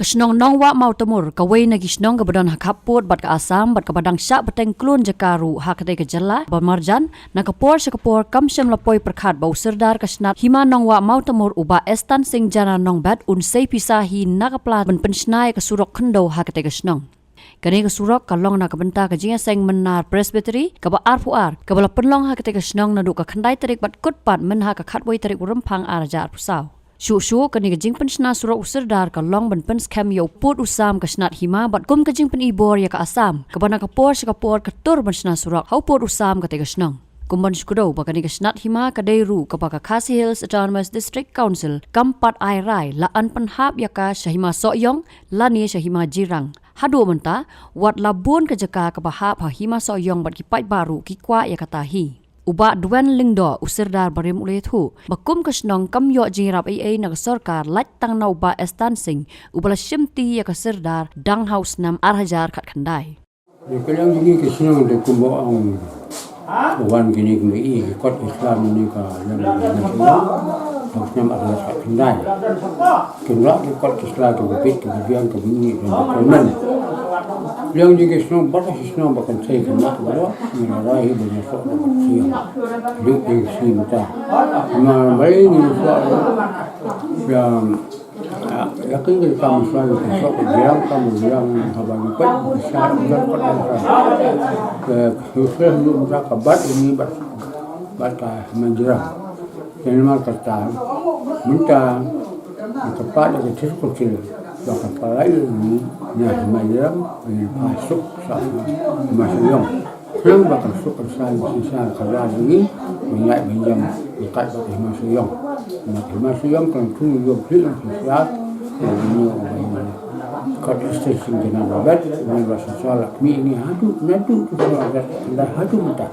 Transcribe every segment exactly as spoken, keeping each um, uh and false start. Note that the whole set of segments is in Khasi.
Ka shnong Nongwah Mawtamur, kawei na ki shnong kaba don ha khappud bad ka Assam bad kaba dang shah bteng klun jaka ruh ha katei ka jylla ba marjan, na ka por sha ka por kam shym la poi pyrkhat ba u Sirdar ka shnat hima Nongwah Mawtamur u Bah Estan Singh Jana Nongbet un sei pisa hi na ka pla ban pynshna ïa ka surok khyndew ha katei ka shnong. Kane ka surok ka long na ka bynta ka jingïaseng Mynnar Presbytery kaba arphew ar, kaba la pynlong ha katei ka shnong naduh ka khyndai tarik bad kut pat mynha ka khatwei tarik u Rymphang ar hajar arphew saw. Shuh shuh kane ka jingpynshna surok u Sirdar ka long ban pynskhem ïa u pud u sam ka shnat hima bad kum ka jingpynibor ïa ka Assam, kaba na ka por sha ka por ka tur ban shna surok ha u pud u sam katei ka shnong. Kum ban shu kdew ba kane ka shnat hima ka dei ruh kaba ka Khasi Hills Autonomous District Council kam pat ai rai la yn pynhap ïa ka sha hima Sohiong lane sha hima Jirang. Haduh mynta, wat la bun ka jaka kaba hap ha hima Sohiong bad ki paidbah ruh ki kwah ïa kata hi. U Bah Dwen Lyngdoh, u Sirdar barim u la ïathuh ba kum ka shnong kam ïoh jingïarap ei ei na ka sorkar lait tang na u Bah Estan Singh uba la shimti ïa ka Sirdar dang ha u snem ar hajar khatkhyndai. Ïa ka liang jong ngi ka shnong te kumba ong, wan kine ki mei ki kot Islam ne ka liang jong ngi ka shnong. Tang snem ar hajar khatkhyndai. Ki mlak ki kot ki sla ki bit ki biang ki bini ki komen. Liang jong ngi ka shnong bad ka shnong ba kan sei ka mak ba ngi la rai hi ba ngi sok ba kan sei. Juk ngi sei mynta. Ma bai ngi sok. Ïa, ïa, ïa, ki ngi kam sa ïa ki sok ka biang kam biang haba ngi peit ki sa ïa ka kot ka sa. Ke khusus ngi mynta ka bat ini bat bat ka manjra. Kene ma kata mynta ka pat ka thir ko thir ba ka palai ni na ma jram ni pa suk sa ma suyong. Khlem ba ka suk ka sa ni sisa ka ra ni ni ngai ba jam ni kat ba ma suyong. Ma ma suyong kan tu yo phli na sisa ni ka station kena ba bet ni ba sisa la mi ni hadu na tu tu sa bet da hadu mata.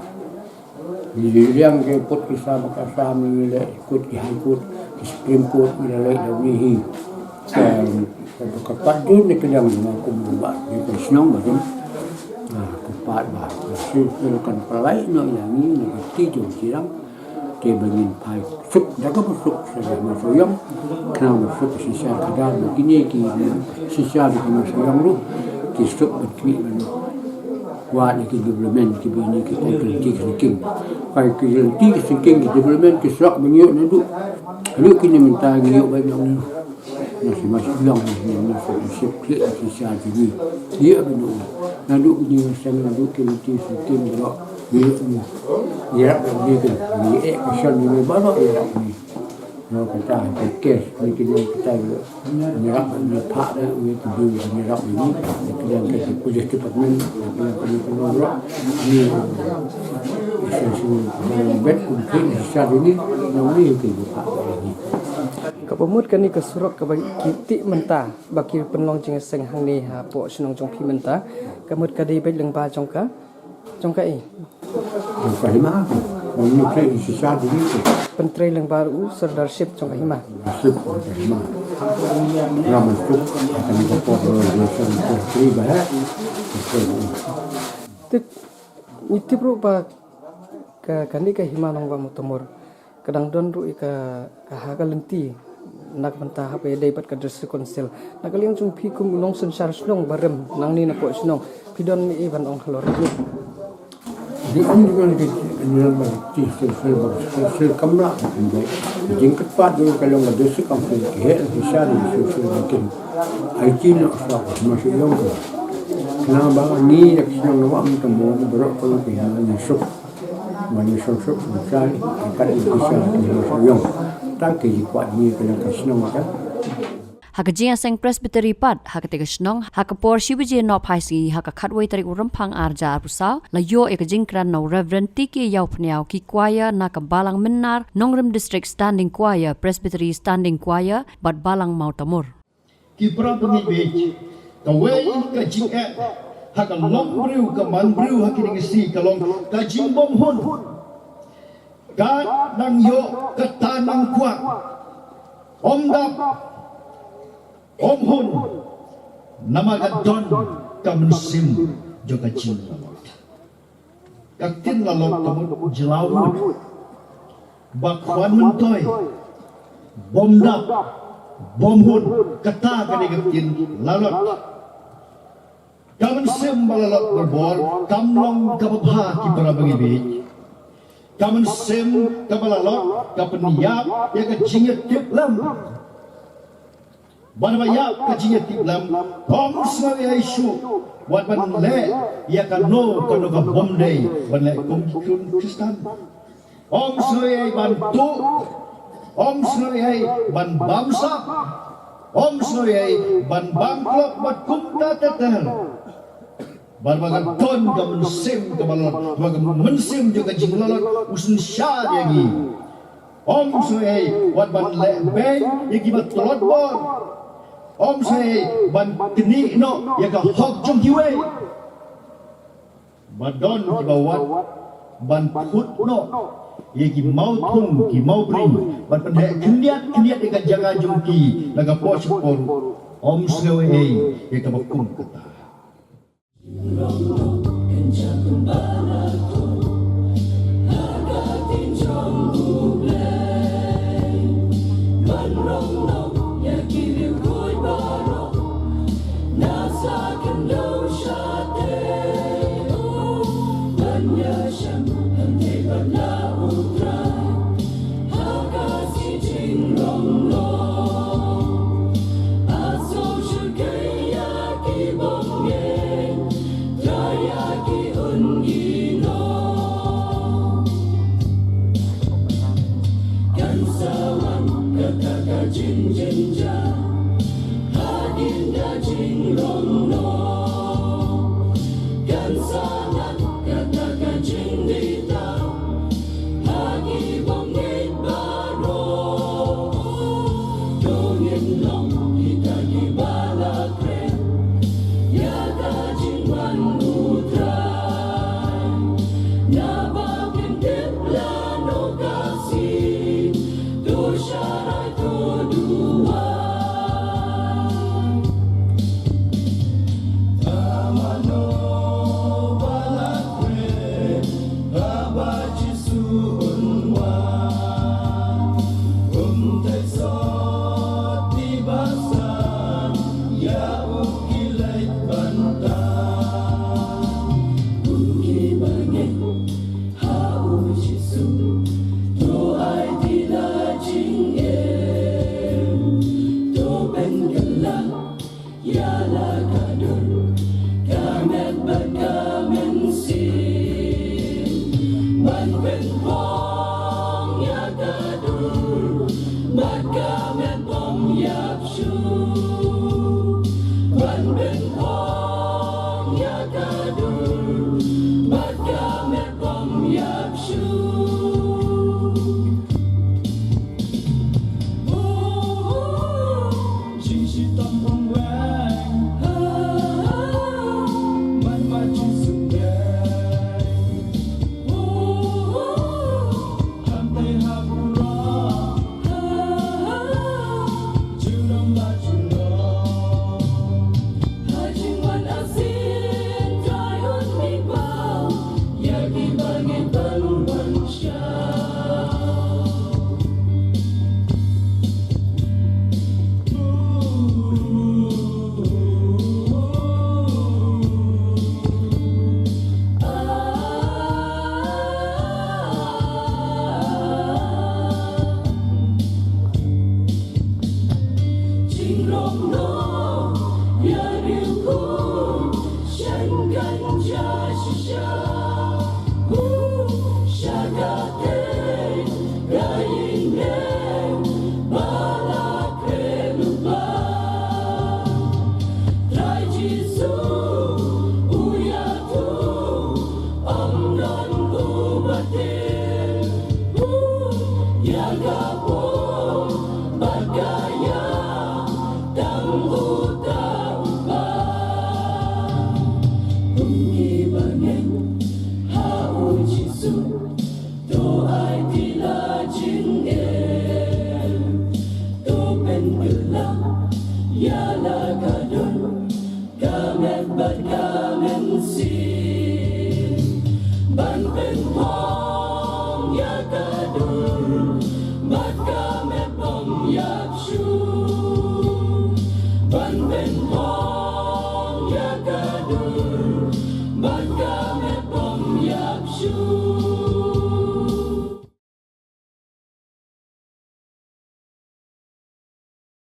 Liang ke put ki sa baka sa mi le kut ki High Court, ki Supreme Court mi le le da ni hi. Ka ka pat dun ni ka liang ma kum ba ni ka shnong ba dun. Ah, ka pat ba. Su su kan palai no yang ni ni ka ti jong kirang. Ke ba ngin phai suk da ka ba suk sa da ma so yang. Kena ba suk si sa ka da ba kini ki si sa da ka ma so yang ru. Ki suk ba ki ba ni. Wa ni ki development ki bini ki tai ki ki ki. Kai ki yang ti ki singking ki development ki suak bini na du. Lu ki ni mynta ngi yu ba ni. Na si mas long ni na si si ki ki sa ki ni. Ye ba ni. Na du ki ni sang na du ki ti singking ba ni. Ye ba ni ki. Ni e ki san ni ba ni ye ni. Nau kata, ke kes, ni kini kata, ni rak ni phah de, ni tu du, ni rak ni, ni kini ke police department, ni kini kini kini rak ni, sen su, ni bet kum kini sa ni, nau ni kini phah de ni. Ka pamut kani ka surok kaba ki tih mynta ba ki pynlong jingïaseng hangne hapoh shnong jong phi mynta, ka mut ka dei beit lyngba jong ka, jong ka i. Jong ka hima. Ong ni trei shisha dini tu. Pyntrei lyngba u Sirdarship jong ka hima. Sip jong ka hima. Nga masuk akan ka por lo lo sen tu tri bah. Tip, ngi tip ruh ba ka, kani ka hima Nongwah Mawtamur ka dang don ruh ïa ka, ka ha ka lynti na ka bynta haba ïadei bad ka District Council. Na ka liang jong phi kum u nongsynshar shnong barim nangne napoh shnong, phi don mei ban ong halor kane? Di ong di ong di ong ba District Council ba District Council kam lah ka pynbeit. Jingkyrpad jong ka long ka District Council ki heh ki shah di District Council ba kin ai ki noh sa ka ma shu long ka. Khnang ba ngi ïa ki shnong Nongwah Mawtamur baroh ka long ki heh ngi suk. Mane suk suk suk sari, angkat di kisah di Hima Sohiong. Tang ki kwah di kena ka shnong ka. Ha ka jingïaseng Presbytery pat ha katei ka shnong, ha ka por shi baje nohphai sngi ha ka khatwei tarik u Rymphang arhajar arphew saw, la ïoh ïa ka jingkren na u Reverend T K Ïawphniaw, ki choir na ka Balang Mynnar, Nongrim District Standing Choir, Presbytery Standing Choir bad Balang Mawtamur. Ki para bangeit, kawei ka jingeh ha ka longbriew ka manbriew ha kine ki sngi ka long ka jingbymhun. Ka nang ïoh kata nang kwah, ym dap, ym hun, namar ka don ka mynsiem jong ka jingmut. Ka ktien la long ka mut jylliew mut. Ba khwan myntoi. Bym dap. Bym hun, kata ka dei ka ktien lalot. Ka mynsiem ba lalot barabor kam long kaba bha ki para bangeit. Ka mynsiem kaba lalot ka pynïap ïa ka jingïatiplem. Bad ba ïap ka jingïatiplem, ym sngewieit shuh wat ban leh ïa kano kano ka bym dei ban leh kum ki khun Khristan. Ym sngewieit ban tuh, ym sngewieit ban bamsap, ym sngewieit ban bam klok bad kumta ter ter. Bad ba ka don ka mynsiem kaba lalot, ba ka mynsiem jong ka jinglalot u synshar ïa ngi. Ym sngewieit wat ban leh beiñ ïa kiba tlot bor. Ym sngewieit ban knieh noh ïa ka hok jong kiwei. Ba don kiba wad ban phut noh ïa ki mawthung ki mawbring, ban pynheh khyndiat khyndiat ïa ka jaka jong ki na ka por sha ka por. Ym sngewieit ïa kaba kum kata.